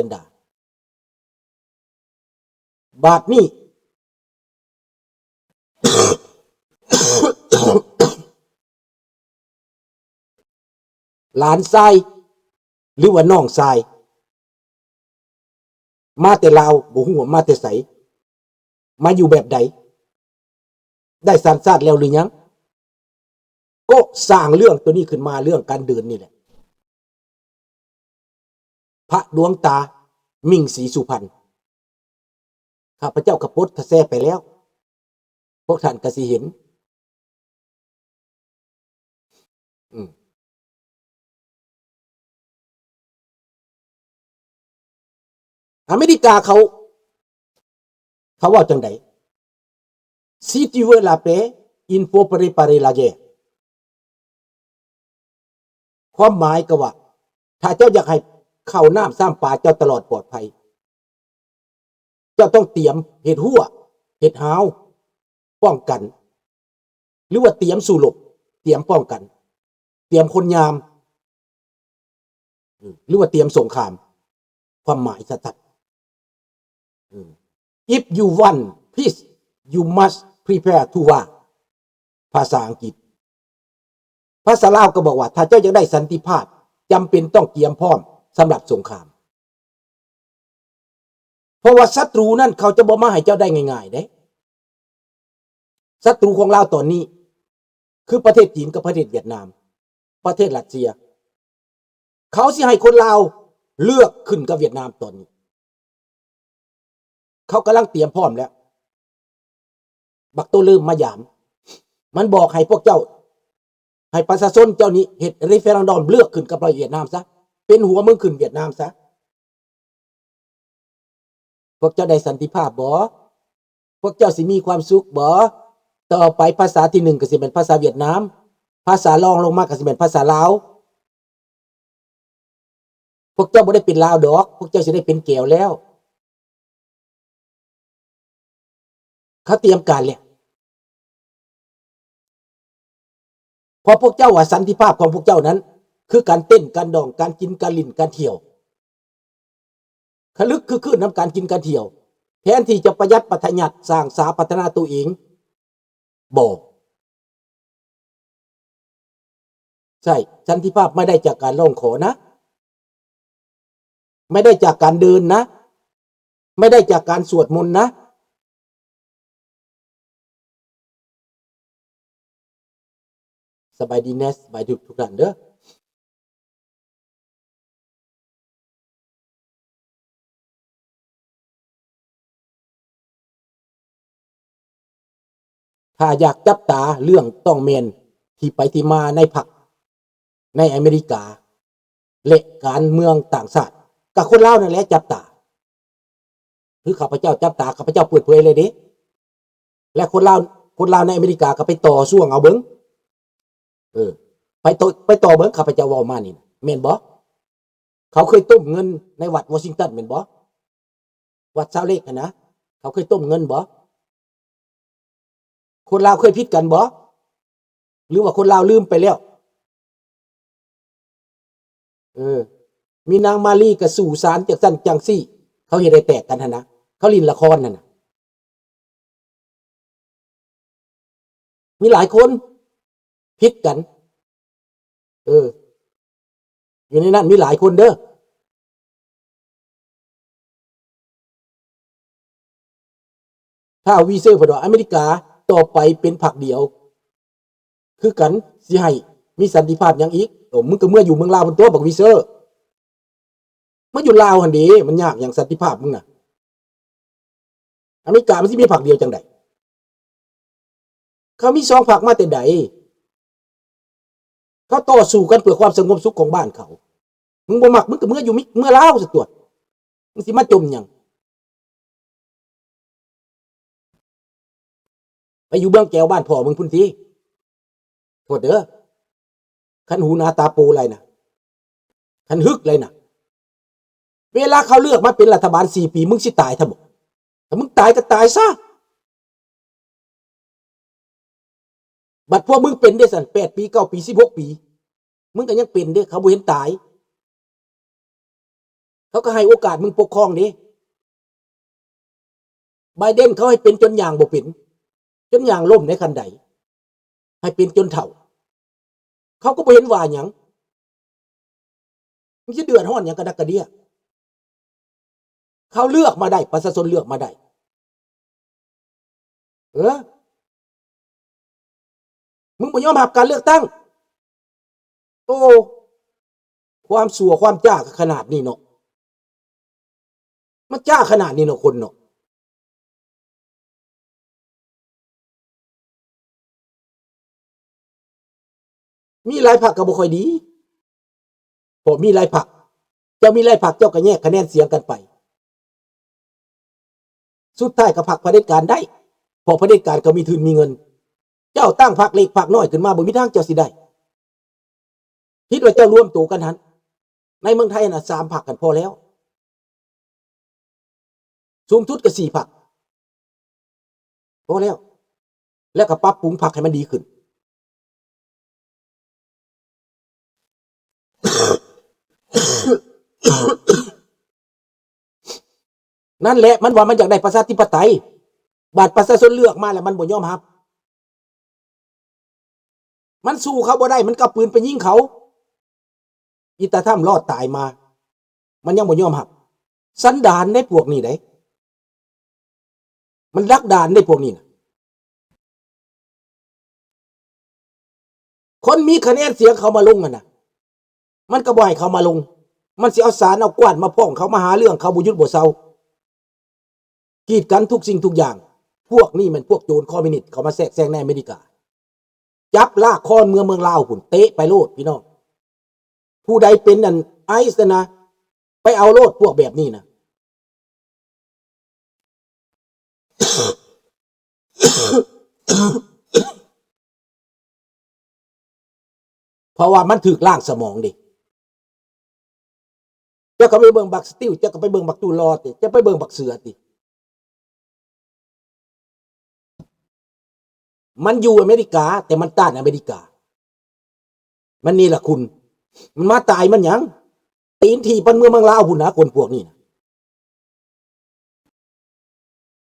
ນດາ. ບາດນີ້ ຫຼານຊາຍ ຫຼືວ່ານ້ອງຊາຍ ມາແຕ່ລາວ ບໍ່ຮູ້ວ່າມາແຕ່ໃສ ມາຢູ່ແບບໃດ ໄດ້ສັນຊາດແລ້ວຫຼືຍັງ ກໍສ້າງເລື່ອງໂຕນີ້ຂຶ້ນມາ ເລື່ອງການເດີນນີ້ແຫຼະ. ພະດວງຕາ ມິ່ງ ສີສຸພັນ ຂ້າພະເຈົ້າກໍໂພສແຊໄປແລ້ວ ພວກທ່ານກໍຊິເຫັນ. ອາເມລິກາເຂົາ ເຂົາເວົ້າຈັ່ງໃດ? Si tu veux la paix, il faut préparer la guerre. ຄວາມໝາຍກໍວ່າ ຖ້າເຈົ້າຢາກໃຫ້ເຂົ້ານ້ຳຊ້ຳປາເຈົ້າຕະຫຼອດປອດໄພ ເຈົ້າຕ້ອງຕຽມເຮັດຮົ້ວ ເຮັດຮາວ ປ້ອງກັນ ຫຼືວ່າຕຽມສູ້ລົບ ຕຽມປ້ອງກັນ ຕຽມຄົນຍາມ ຫຼືວ່າຕຽມສົງຄາມ ຄວາມໝາຍຊັດໆ. If you want peace, you must prepare to war. ພາສາອັງກິດ ພາສາລາວກໍບອກວ່າ ຖ້າເຈົ້າຢາກໄດ້ສັນຕິພາບ ຈຳເປັນຕ້ອງກຽມພ້ອມສຳລັບສົງຄາມ ເພາະວ່າສັດຕູນັ້ນເຂົາຈະບໍ່ມາໃຫ້ເຈົ້າໄດ້ງ່າຍໆເດ້. ສັດຕູຂອງລາວຕອນນີ້ ຄືປະເທດຈີນກັບປະເທດຫວຽດນາມ ປະເທດຣັດເຊຍ ເຂົາຊິໃຫ້ຄົນລາວເລືອກຂຶ້ນກັບຫວຽດນາມຕອນນີ້ ເຂົາກຳລັງຕຽມພ້ອມແລ້ວ. ບັກໂຕເລີ່ມມາຢາມ ມັນບອກໃຫ້ພວກເຈົ້າ ໃຫ້ປະຊາຊົນເຈົ້ານີ້ເຮັດເຣເຟີຣັນດອມເລືອກຂຶ້ນກັບປະເທດຫວຽດນາມຊະ ເປັນຫົວເມືອງຂຶ້ນຫວຽດນາມຊະ. ພວກເຈົ້າໄດ້ສັນຕິພາບບໍ່? ພວກເຈົ້າຊິມີຄວາມສຸກບໍ່? ຕໍ່ໄປພາສາທີໜຶ່ງກໍຊິແມ່ນພາສາຫວຽດນາມ ພາສາລອງລົງມາກໍຊິແມ່ນພາສາລາວ. ພວກເຈົ້າບໍ່ໄດ້ເປັນລາວດອກ ພວກເຈົ້າຊິໄດ້ເປັນແກວແລ້ວ. ເຂົາຕຽມການແລ້ວ ເພາະພວກເຈົ້າວ່າສັນຕິພາບຂອງພວກເຈົ້ານັ້ນ ຄືການເຕັ້ນ ການດອງ ການກິນ ການຫຼິ້ນ ການທ່ຽວ. ຄະລຶກຄຶກຄື້ນນຳການກິນການທ່ຽວ ແທນທີ່ຈະປະຢັດປະທະຍັດ ສ້າງສາພັດທະນາໂຕເອງ. ບໍ່ ໃຊ່ ສັນຕິພາບໄມ່ໄດ້ຈາກການຮ້ອງຂໍນະ ໄມ່ໄດ້ຈາກການເດີນນະ ໄມ່ໄດ້ຈາກການສວດມົນນະ. ສະບາຍດີແນະ ສະບາຍດີທຸກທ່ານເດີ. ຖ້າຢາກຈັບຕາເລື່ອງຕ້ອງແມ່ນທີ່ໄປທີ່ມາໃນພັກໃນອາເມລິກາ ແລະ ການເມືອງຕ່າງຊາດ ກະຄົນລາວນັ້ນແຫຼະຈັບຕາ. ຄືຂ້າພະເຈົ້າຈັບຕາ ຂ້າພະເຈົ້າເປີດເຜີຍເລີຍເດ້ ແລະ ຄົນລາວ ຄົນລາວໃນອາເມລິກາກໍໄປຕໍ່ຊ່ວງເອົາເບິ່ງ ເອີ ໄປຕໍ່ ໄປຕໍ່ເບິ່ງ ຂ້າພະເຈົ້າເວົ້າມານີ້ນະ ແມ່ນບໍ່? ເຂົາເຄີຍຕົ້ມເງິນໃນວັດວໍຊິງຕັນແມ່ນບໍ່? ວັດຊາວເລັກຫັ້ນນະ ເຂົາເຄີຍຕົ້ມເງິນບໍ່? ຄົນລາວເຄີຍຜິດກັນບໍ່? ຫຼືວ່າຄົນລາວລືມໄປແລ້ວ? ເອີ ມີນາງມາລີກະສູ້ສານຈັ່ງຊັ້ນຈັ່ງຊີ້ ເຂົາເຮັດໃຫ້ແຕກກັນຫັ້ນນະ ເຂົາຫຼິ້ນລະຄອນຫັ້ນນະ ມີຫຼາຍຄົນຜິດກັນ ເອີ ຢູ່ໃນນັ້ນມີຫຼາຍຄົນເດີ. ຖ້າວີເຊີເພິ່ນວ່າອາເມລິກາຕໍ່ໄປເປັນພັກດຽວຄືກັນ ຊິໃຫ້ມີສັນຕິພາບຫຍັງອີກ? ໂອ້ ມຶງກໍເມືອຢູ່ເມືອງລາວພຸ້ນຕົວະ ບັກວີເຊີ ມາຢູ່ລາວຫັ້ນເດ ມັນຍາກຫຍັງສັນຕິພາບມຶງນະ? ອາເມລິກາມັນຊິມີພັກດຽວຈັ່ງໃດ? ເຂົາມີສອງພັກມາແຕ່ໃດ? ເຂົາຕໍ່ສູ້ກັນເພື່ອຄວາມສະຫງົບສຸກຂອງບ້ານເຂົາ. ມຶງບໍ່ມັກ ມຶງກໍເມືອຢູ່ ເມືອລາວຊະຕົວະ. ມຶງຊິມາຈົ່ມຫຍັງ? ໄປຢູ່ເມືອງແກ້ວບ້ານພໍ່ມຶງພຸ້ນຕິ. ໂທດເດີ ຄັນຫູໜາຕາໂປໄຫຼນະ ຄັນຮຶກໄຫຼນະ. ເວລາເຂົາເລືອກມາເປັນລັດຖະບານສີ່ປີ ມຶງຊິຕາຍຖ້າບໍ່? ຖ້າມຶງຕາຍກໍຕາຍຊະ. ບັດພວກມຶງເປັນເດ້ຊັ້ນ ແປດປີ ເກົ້າປີ ສິບຫົກປີ ມຶງກໍຍັງເປັນເດ້ ເຂົາບໍ່ເຫັນຕາຍ. ເຂົາກໍໃຫ້ໂອກາດມຶງປົກຄອງເດ້. ໄບເດັນເຂົາໃຫ້ເປັນຈົນຍ່າງບໍ່ເປັນ, ຈົນຍ່າງລົ້ມໃນຄັນໄດ, ໃຫ້ເປັນຈົນເຖົ້າ. ເຂົາກໍບໍ່ເຫັນວ່າຫຍັງ. ມັນຊິເດືອດຮ້ອນຫຍັງກະດັກກະເດຍ. ເຂົາເລືອກມາໄດ້, ປະຊາຊົນເລືອກມາໄດ້. ເອີ ມຶງບໍ່ຍອມຮັບການເລືອກຕັ້ງ. ໂອ້ ຄວາມຊົ່ວຄວາມຈ້າຂະໜາດນີ້ເນາະ, ມັນຈ້າຂະໜາດນີ້ເນາະ ຄົນເນາະ. ມີຫຼາຍພັກກໍບໍ່ຄ່ອຍດີ, ເພາະມີຫຼາຍພັກ, ເຈົ້າມີຫຼາຍພັກ ເຈົ້າກໍແຍກຄະແນນສຽງກັນໄປ. ສຸດທ້າຍກໍພັກຜະເດັດການໄດ້, ເພາະຜະເດັດການກໍມີທຶນມີເງິນ. ເຈົ້າຕັ້ງພັກເລັກພັກນ້ອຍຂຶ້ນມາ ບໍ່ມີທາງເຈົ້າຊິໄດ້. ຄິດວ່າເຈົ້າລວມໂຕກັນຫັ້ນ, ໃນເມືອງໄທຫັ້ນນະ ສາມພັກຫັ້ນພໍແລ້ວ, ສູງສຸດກໍສີ່ພັກ ພໍແລ້ວ, ແລ້ວກໍປັບປຸງພັກໃຫ້ມັນດີຂຶ້ນ. ນັ້ນແຫຼະ ມັນວ່າມັນຢາກໄດ້ປະຊາທິປະໄຕ, ບາດປະຊາຊົນເລືອກມາແລ້ວມັນບໍ່ຍອມຮັບ. ມັນສູ້ເຂົາບໍ່ໄດ້ ມັນກໍເອົາປືນໄປຍິງເຂົາ. ອີຕາທຳລອດຕາຍມາ ມັນຍັງບໍ່ຍອມຮັບ. ສັນດານເດ້ພວກນີ້ເດ້, ມັນດັກດານເດ້ພວກນີ້ນະ. ຄົນມີຄະແນນສຽງເຂົາມາລົງຫັ້ນນະ, ມັນກໍບໍ່ໃຫ້ເຂົາມາລົງ. ມັນຊິເອົາສານເອົາກວາດມາຟ້ອງເຂົາ, ມາຫາເລື່ອງເຂົາບໍ່ຢຸດບໍ່ເຊົາ, ກີດກັນທຸກສິ່ງທຸກຢ່າງ. ພວກນີ້ແມ່ນພວກໂຈນຄອມມິວນິດເຂົ້າມາແຊກແຊງໃນອາເມລິກາ. ຈັບລາກຄອນເມືອເມືອງລາວພຸ້ນ, ເຕະໄປໂລດພີ່ນ້ອງ. ຜູ້ໃດເປັນອັນໄອສ໌ນັ້ນນະ, ໄປເອົາໂລດພວກແບບນີ້ນະ. ເພາະວ່າມັນຖືກລ້າງສະໝອງເດ້. ເຈົ້າກໍໄປເບິ່ງບັກສະຕິວ, ເຈົ້າກໍໄປເບິ່ງບັກຕູລໍຕິ, ເຈົ້າໄປເບິ່ງບັກເສືອຕິ. ມັນຢູ່ອາເມລິກາ ແຕ່ມັນຕ້ານອາເມລິກາ. ມັນເນລະຄຸນ. ມັນມາຕາຍມັນຫຍັງ? ຕີນຖີບປານເມືອເມືອງລາວພຸ້ນນະ, ຄົນພວກນີ້ນະ.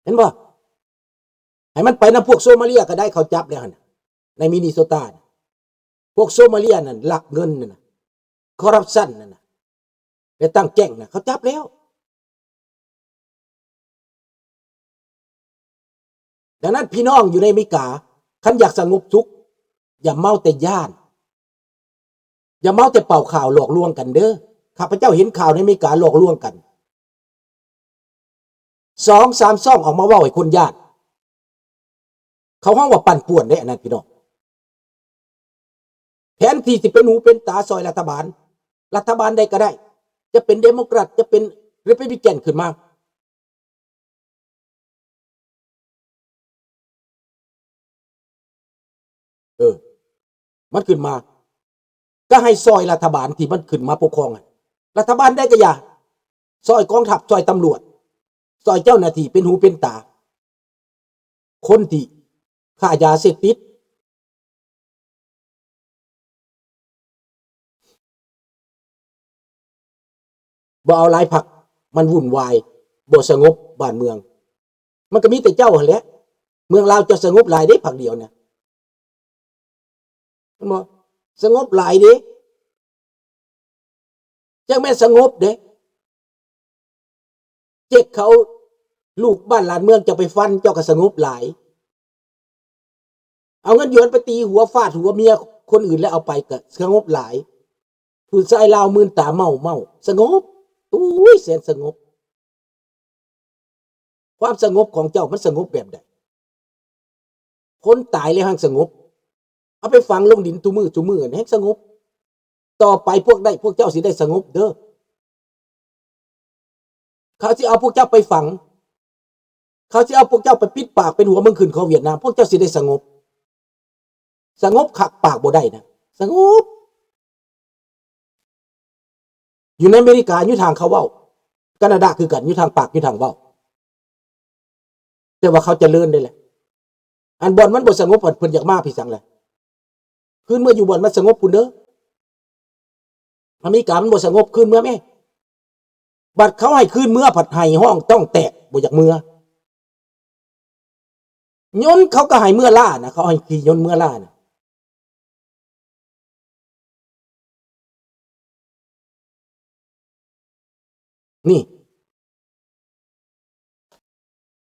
ເຫັນບໍ່? ໃຫ້ມັນໄປນຳພວກໂຊມາເລຍກໍໄດ້, ເຂົາຈັບແລ້ວຫັ້ນນະ ໃນມິນນິໂຊຕານະ. ພວກໂຊມາເລຍນັ້ນ ລັກເງິນນັ້ນນະ, ຄໍຣັບຊັນນັ້ນນະ, ແລະ ຕັ້ງແກ້ງນະ, ເຂົາຈັບແລ້ວ. ດັ່ງນັ້ນ ພີ່ນ້ອງຢູ່ໃນອາເມລິກາ, ຄັນຢາກສະຫງົບສຸກ, ຢ່າເມົາແຕ່ຢ້ານ, ຢ່າເມົາແຕ່ເປົ່າຂ່າວຫຼອກລວງກັນເດີ້. ຂ້າພະເຈົ້າເຫັນຂ່າວໃນອາເມລິກາຫຼອກລວງກັນ. ສອງສາມຊ່ອງອອກມາເວົ້າໃຫ້ຄົນຢ້ານ. ເຂົາຮ້ອງວ່າປັ່ນປ່ວນເດ້ ອັນນັ້ນພີ່ນ້ອງ. ແທນທີ່ຊິເປັນຫູເປັນຕາຊ່ອຍລັດຖະບານ, ລັດຖະບານໃດກໍໄດ້, ຈະເປັນເດໂມແຄຣັດ, ຈະເປັນຣີພັບບລິກັນຂຶ້ນມາ. ເອີ ມັນຂຶ້ນມາ ກໍໃຫ້ຊ່ອຍລັດຖະບານທີ່ມັນຂຶ້ນມາປົກຄອງຫັ້ນ, ລັດຖະບານໃດກໍຢ່າ, ຊ່ອຍກອງທັບ, ຊ່ອຍຕຳຫຼວດ, ຊ່ອຍເຈົ້າໜ້າທີ່ເປັນຫູເປັນຕາ ຄົນທີ່ຄ້າຢາເສບຕິດ. ບໍ່ເອົາຫຼາຍພັກ, ມັນວຸ່ນວາຍ, ບໍ່ສະຫງົບບ້ານເມືອງ. ມັນກໍມີແຕ່ເຈົ້າຫັ້ນແຫຼະ. ເມືອງລາວເຈົ້າສະຫງົບຫຼາຍເດ້, ພັກດຽວນະ. ເຫັນບໍ່? ສະຫງົບຫຼາຍເດ້. ຈັກແມ່ນສະຫງົບເດ້. ເຈັກເຂົາ ລູກບ້ານຫຼານເມືອງເຈົ້າໄປຟັນ, ເຈົ້າກໍສະຫງົບຫຼາຍ. ເອົາເງິນຢວນໄປຕີຫົວ, ຟາດຫົວເມຍຄົນອື່ນແລ້ວເອົາໄປ, ກໍສະຫງົບຫຼາຍ. ຜູ້ຊາຍລາວມື່ນຕາເມົາ, ເມົາ, ສະຫງົບ. ໂອ້ຍ, ແສນສະຫງົບ. ຄວາມສະຫງົບຂອງເຈົ້າມັນສະຫງົບແບບໃດ? ຄົນຕາຍແລ້ວແຮ່ງສະຫງົບ, ເອົາໄປຝັງລົງດິນທຸມື້, ທຸມື້ແຮ່ງສະຫງົບ. ຕໍ່ໄປພວກໄດ້, ພວກເຈົ້າຊິໄດ້ສະຫງົບເດີ້. ເຂົາຊິເອົາພວກເຈົ້າໄປຝັງ, ເຂົາຊິເອົາພວກເຈົ້າໄປປິດປາກເປັນຫົວເມືອງຂຶ້ນຂອງຫວຽດນາມ, ພວກເຈົ້າຊິໄດ້ສະຫງົບ. ສະຫງົບຄັກປາກບໍ່ໄດ້ນະ, ສະຫງົບ. ຢູ່ໃນອາເມລິກາ ຢູ່ທາງເຂົາເວົ້າ, ການາດາຄືກັນ, ຢູ່ທາງປາກ, ຢູ່ທາງເວົ້າ. ແຕ່ວ່າເຂົາຈະເລີນໄດ້ແຫຼະ. ອັນບ່ອນມັນບໍ່ສະຫງົບ ເພິ່ນຢາກມາພີ້ສັງລະ? ຄືນເມືອຢູ່ບ່ອນມັນສະຫງົບພຸ້ນເດີ້. ອາເມລິກາມັນບໍ່ສະຫງົບ, ຄືນເມືອແມ້. ບັດເຂົາໃຫ້ຄືນເມືອ ພັດໄຫ້ຮ້ອງຕ້ອງແຕກ ບໍ່ຢາກເມືອ. ຍົນເຂົາກໍໃຫ້ເມືອລ້ານະ ເຂົາໃຫ້ຂີ່ຍົນເມືອລ້ານະ. ນີ້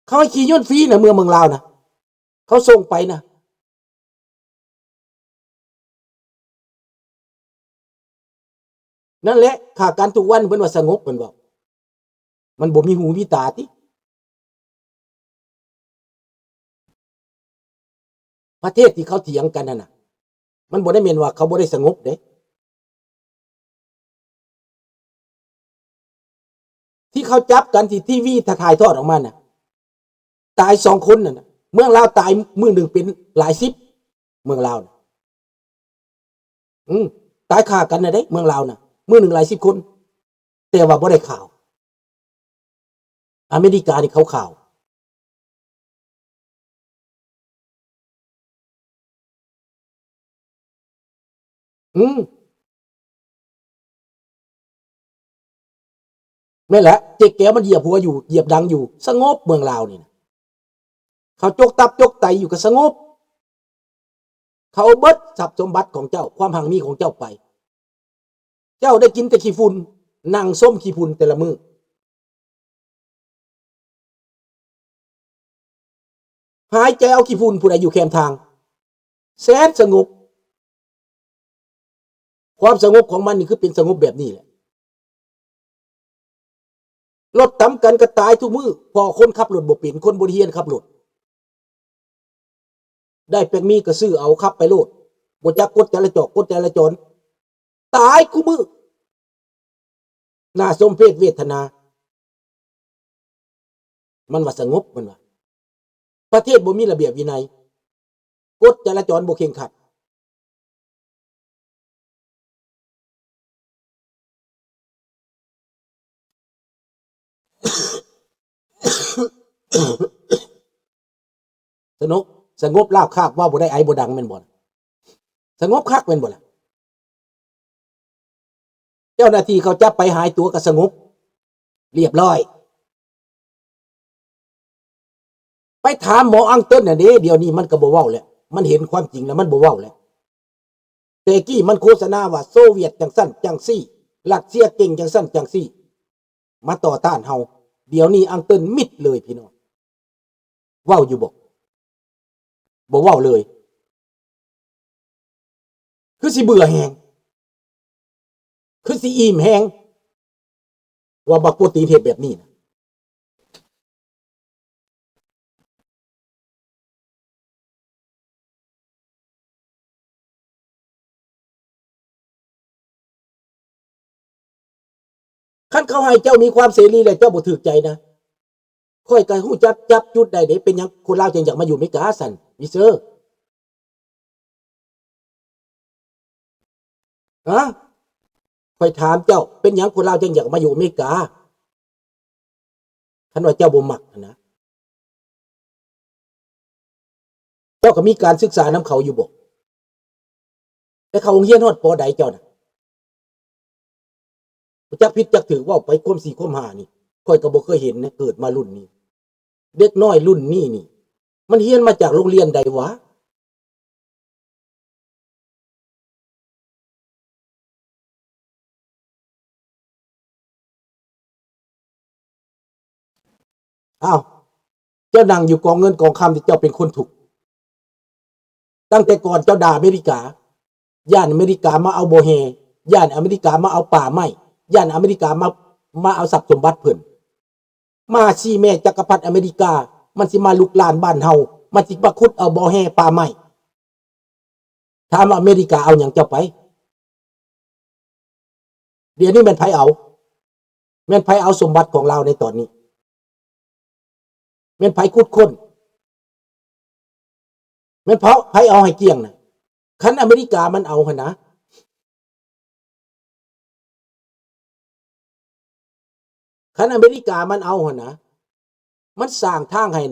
ເຂົາໃຫ້ຂີ່ຍົນຟຣີນະ ເມືອເມືອງລາວນະ ເຂົາສົ່ງໄປນະ. ນັ້ນແຫຼະ ຂ້າກັນທຸກວັນ ເພິ່ນວ່າສະຫງົບ ເພິ່ນເວົ້າ. ມັນບໍ່ມີຫູມີຕາຕິ? ປະເທດທີ່ເຂົາຖຽງກັນຫັ້ນນະ ມັນບໍ່ໄດ້ແມ່ນວ່າເຂົາບໍ່ໄດ້ສະຫງົບເດ້. ທີ່ເຂົາຈັບກັນ ທີ່ທີວີຖ່າຍທອດອອກມານະ ຕາຍສອງຄົນນັ້ນນະ. ເມືອງລາວຕາຍມື້ໜຶ່ງເປັນຫຼາຍສິບ ເມືອງລາວນະ. ອືມ ຕາຍຂ້າກັນນະເດ້ ເມືອງລາວນະ ມື້ໜຶ່ງຫຼາຍສິບຄົນ ແຕ່ວ່າບໍ່ໄດ້ຂ່າວ. ອາເມລິການີ້ເຂົາຂ່າວ. ອືມ ແມ່ນແຫຼະ ເຈັກແກ້ວມັນຢຽບຫົວຢູ່ ຢຽບດັງຢູ່ ສະຫງົບເມືອງລາວນີ້ນະ. ເຂົາຈົກຕັບຈົກໄຕຢູ່ກໍສະຫງົບ. ເຂົາເອົາເບິດຊັບສົມບັດຂອງເຈົ້າ ຄວາມຮັ່ງມີຂອງເຈົ້າໄປ. ເຈົ້າໄດ້ກິນແຕ່ຂີ້ຝຸ່ນ ນັ່ງຊົມຂີ້ຝຸ່ນແຕ່ລະມື້. ຫາຍໃຈເອົາຂີ້ຝຸ່ນຜູ້ໃດຢູ່ແຄມທາງ ແສນສະຫງົບ. ຄວາມສະຫງົບຂອງມັນນີ້ຄືເປັນສະຫງົບແບບນີ້ແຫຼະ. ລົດຕຳກັນກໍຕາຍທຸກມື້ ເພາະຄົນຂັບລົດບໍ່ເປັນ ຄົນບໍ່ໄດ້ຮຽນຂັບລົດ. ໄດ້ແປັກໝີ່ກໍຊື້ເອົາ ຂັບໄປໂລດ ບໍ່ຈັກກົດຈະລາຈອນ ກົດຈະລາຈອນ ຕາຍຄູ່ມື້. ໜ້າສົມເພດເວທະນາ. ມັນວ່າສະຫງົບ ມັນວ່າ ປະເທດບໍ່ມີລະບຽບວິໄນ ກົດຈະລາຈອນບໍ່ເຄັ່ງຄັດ. ສະຫງົບ ສະຫງົບລາບຄາບ ເວົ້າບໍ່ໄດ້ໄອບໍ່ດັງແມ່ນບໍ່? ສະຫງົບຄັກແມ່ນບໍ່ລະ? ເຈົ້າໜ້າທີ່ເຂົາຈັບໄປຫາຍຕົວກໍສະຫງົບລຽບລ້ອຍ. ໄປຖາມໝໍອັງເຕີນຫັ້ນເດ້ ດຽວນີ້ມັນກໍບໍ່ເວົ້າແລ້ວ ມັນເຫັນຄວາມຈິງແລ້ວມັນບໍ່ເວົ້າແລ້ວ. ແຕ່ກີ້ມັນໂຄສະນາວ່າໂຊວຽດຈັ່ງຊັ້ນຈັ່ງຊີ້ ຣັດເຊຍເກັ່ງຈັ່ງຊັ້ນຈັ່ງຊີ້ ມາຕໍ່ຕ້ານເຮົາ. ດຽວນີ້ອັງເຕີນມິດເລີຍພີ່ນ້ອງ. ເວົ້າຢູ່ບໍ່? ບໍ່ເວົ້າເລີຍ. ຄືຊິເບື່ອແຮງ ຄືຊິອີ່ມແຮງ ວ່າບັກໂປຕີນເຮັດແບບນີ້ນະ. ຄັນເຂົາໃຫ້ເຈົ້າມີຄວາມເສລີແລ້ວ ເຈົ້າບໍ່ຖືກໃຈນະ ຂ້ອຍກໍຮູ້ຈັກຈັບຈຸດໄດ້ເດ້. ເປັນຫຍັງຄົນລາວຈຶ່ງຢາກມາຢູ່ອາເມລິກາຊັ້ນ ມິສເຕີ? ຮະ? ຂ້ອຍຖາມເຈົ້າ ເປັນຫຍັງຄົນລາວຈຶ່ງຢາກມາຢູ່ອາເມລິກາ? ຄັນວ່າເຈົ້າບໍ່ມັກຫັ້ນນະ ເຈົ້າກໍມີການສຶກສານຳເຂົາຢູ່ບໍ່? ໄປເຂົ້າໂຮງຮຽນຮອດ ປໍ ໃດເຈົ້ານະ? ຈັກຜິດຈັກຖືກ ເວົ້າໄປຄວາມສີ່ຄວາມຫ້ານີ້ ຂ້ອຍກໍບໍ່ເຄີຍເຫັນນະ ເກີດມາລຸ້ນນີ້ ເດັກນ້ອຍລຸ້ນນີ້ນີ້ ມັນຮຽນມາຈາກໂຮງຮຽນໃດຫວາ? ອ້າວ ເຈົ້ານັ່ງຢູ່ກອງເງິນກອງຄຳທີ່ເຈົ້າເປັນຄົນທຸກ ຕັ້ງແຕ່ກ່ອນເຈົ້າດ່າອາເມລິກາ ຢ້ານອາເມລິກາມາເອົາບໍ່ແຮ່ ຢ້ານອາເມລິກາມາເອົາປ່າໄມ້ ຢ້ານອາເມລິກາມາ ມາເອົາຊັບສົມບັດເພິ່ນ. ມາຊິແມ່ຈັກກະພັດອາເມລິກາ ມັນຊິມາລຸກລານບ້ານເຮົາ ມັນຊິມາຂຸດເອົາບໍ່ແຮ່ປ່າໄມ້. ຖາມວ່າອາເມລິກາເອົາຫຍັງເຈົ້າໄປ? ດຽວນີ້ແມ່ນໃຜເອົາ? ແມ່ນໃຜເອົາສົມບັດຂອງລາວໃນຕອນນີ້? ແມ່ນໃຜຂຸດຄົ້ນ? ແມ່ນເຜາະ ໃຜເອົາໃຫ້ກ້ຽງນະ? ຄັນອາເມລິກາມັນເອົາຫັ້ນນະ ຄັນອາເມລິກາມັນເອົາຫັ້ນນະ ມັນສ້າງທາງໃຫ້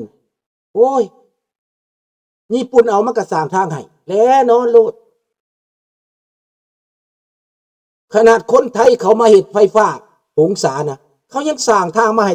ໂອ້ຍ ຍີ່ປຸ່ນເອົາມັນກໍສ້າງທາງໃຫ້ ແນ່ນອນໂລດ. ຂະໜາດຄົນໄທເຂົາມາເຮັດໄຟຟ້າຫົງສານະ ເຂົາຍັງສ້າງທາງມາໃຫ້